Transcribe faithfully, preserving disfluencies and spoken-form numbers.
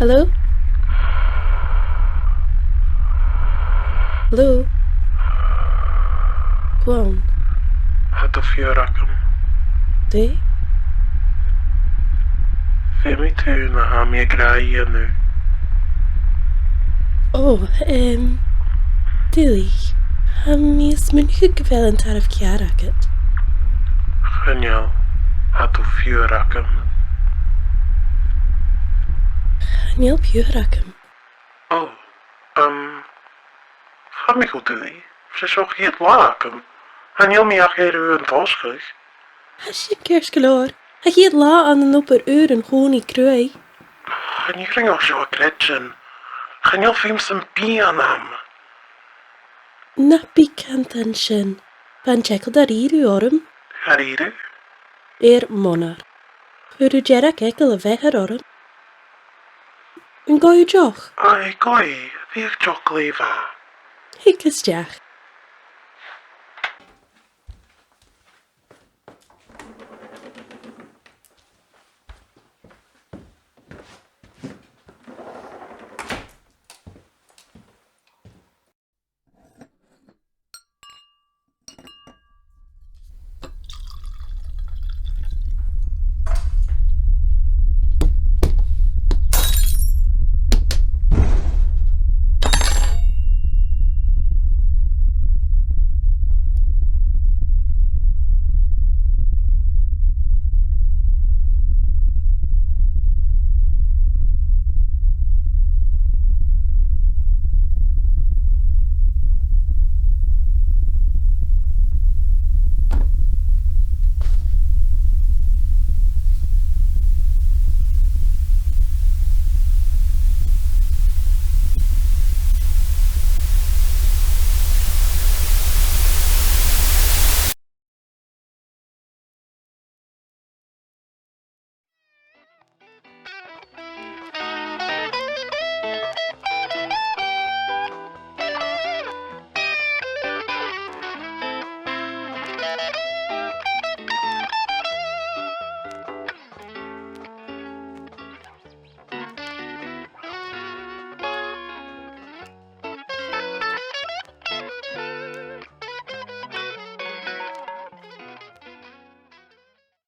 Hello? Hello? Cuan. Tha do phiuthar agam. Dè? Feumaidh tu na tha mi ag ràdh a dhèanamh. Ò, em, duilich. Tha mi a' smaoineachadh gu bheil an tarbh ceàrr agad. Chan eil, tha do phiuthar agam. Chan eil piuthar agam. Ò, um, tha mi cho duilich. 'S e seo a' chiad latha agam. Chan eil mi ach air ùine tòiseachadh. Tha sin ceart gu leòr. Tha a' chiad latha ann an obair ùr an-còmhnaidh cruaidh. Chan eil mi a' creidsinn seo, a Ghretchen. Chan eil feum sam bith annam. Na bi cinnteach an sin. Bha an t-eagal dha-rìribh orm. Dha-rìribh? Air m' onair. Chuir thu dearg eagal a' bheathair orm. An gabh thu deoch? Aidh, gabhaidh, bhiodh deoch glè mhath. Thig a-steach.